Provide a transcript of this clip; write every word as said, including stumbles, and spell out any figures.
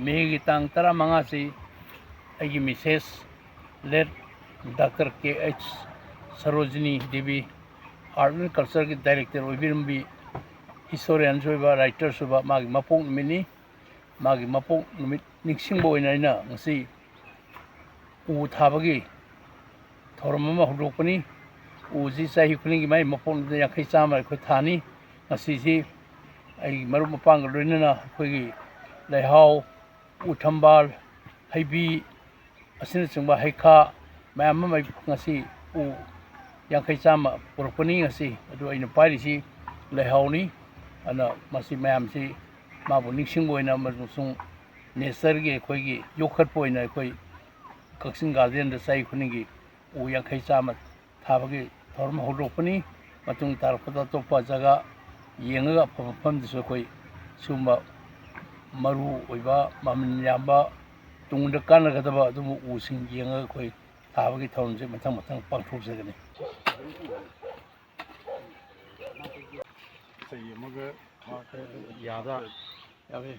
ꯃꯦꯒꯤ ꯇꯥꯡ ꯇꯔꯥꯃꯉꯥꯁꯤ ꯑꯩꯒꯤ Mrs late doctor K H Sarojini Devi, art and ꯀꯜꯆꯔꯒꯤ ꯗꯥꯏꯔꯦꯛꯇꯔ ꯑꯣꯏꯕꯤꯔꯝꯕꯤ, ꯍꯤꯁꯇꯣꯔꯤꯌꯥꯟꯁꯨ ꯑꯣꯏꯕ, ꯔꯥꯏꯇꯔꯁꯨ ꯑꯣꯏꯕ, ꯃꯥꯒꯤ ꯃꯄꯣꯛ ꯅꯨꯃꯤꯠꯅꯤ꯫ ꯃꯥꯒꯤ ꯃꯄꯣꯛ ꯅꯨꯃꯤꯠ ꯅꯤꯡꯁꯤꯡꯕ ꯑꯣꯏꯅ ꯑꯩꯅ ꯉꯁꯤ ꯎ ꯊꯥꯕꯒꯤ ꯊꯧꯔꯝ ꯑꯃ ꯍꯧꯗꯣꯛꯄꯅꯤ꯫ ꯎꯁꯤ ꯆꯍꯤ ꯈꯨꯗꯤꯡꯒꯤ ꯃꯥꯏ ꯃꯄꯣꯛ ꯅꯨꯃꯤꯠꯇ ꯌꯥꯡꯈꯩ ꯆꯥꯝꯃ ꯑꯩꯈꯣꯏ ꯊꯥꯅꯤ꯫ ꯉꯁꯤꯁꯤ ꯑꯩꯒꯤ ꯃꯔꯨꯞ ꯃꯄꯥꯡꯒ ꯂꯣꯏꯅꯅ ꯑꯩꯈꯣꯏꯒꯤ ꯂꯩꯍꯥꯎ, ꯎ ꯊꯝꯕꯥꯜ, ꯍꯩꯕꯤ ꯑꯁꯤꯅꯆꯤꯡꯕ ꯍꯩꯈꯥ ꯃꯌꯥꯝ ꯑꯃ ꯉꯁꯤ ꯎ ꯌꯥꯡꯈꯩ ꯆꯥꯝꯃ ꯄꯨꯔꯛꯄꯅꯤ ꯉꯁꯤ꯫ ꯑꯗꯨ ꯑꯩꯅ ꯄꯥꯏꯔꯤꯁꯤ ꯂꯩꯍꯥꯎꯅꯤ꯫ ꯑꯗꯨꯅ ꯃꯁꯤ ꯃꯌꯥꯝꯁꯤ ꯃꯥꯕꯨ ꯅꯤꯡꯁꯤꯡꯕ ꯑꯣꯏꯅ ꯑꯃꯁꯨꯡ ꯅꯦꯆꯔꯒꯤ ꯑꯩꯈꯣꯏꯒꯤ ꯌꯣꯛꯈꯠꯄ ꯑꯣꯏꯅ ꯑꯩꯈꯣꯏ ꯀꯛꯆꯤꯡ ꯒꯥꯔꯗꯦꯟꯗ ꯆꯍꯤ ꯈꯨꯗꯤꯡꯒꯤ ꯎ ꯌꯥꯡꯈꯩ ꯆꯥꯝꯃ ꯊꯥꯕꯒꯤ ꯊꯧꯔꯝ ꯍꯧꯗꯣꯛꯄꯅꯤ꯫ ꯃꯇꯨꯡ ꯇꯥꯔꯛꯄꯗ ꯑꯇꯣꯞꯄ ꯖꯒꯥ ꯌꯦꯡꯉꯒ ꯑꯐꯕ ꯃꯐꯝꯗꯁꯨ ꯑꯩꯈꯣꯏ ꯁꯤꯒꯨꯝꯕ ꯃꯔꯨ ꯑꯣꯏꯕ, ꯃꯃꯜ ꯌꯥꯝꯕ, ꯇꯨꯡꯗ ꯀꯥꯟꯅꯒꯗꯕ ꯑꯗꯨꯒꯨꯝꯕ ꯎꯁꯤꯡ ꯌꯦꯡꯉꯒ ꯑꯩꯈꯣꯏ ꯊꯥꯕꯒꯤ ꯊꯧꯔꯝꯁꯦ ꯃꯊꯪ ꯃꯊꯪ ꯄꯥꯡꯊꯣꯛꯆꯒꯅꯤ꯫ ꯆꯩ ꯑꯃꯒ ꯌꯥꯗ ꯌꯥꯔꯦ꯫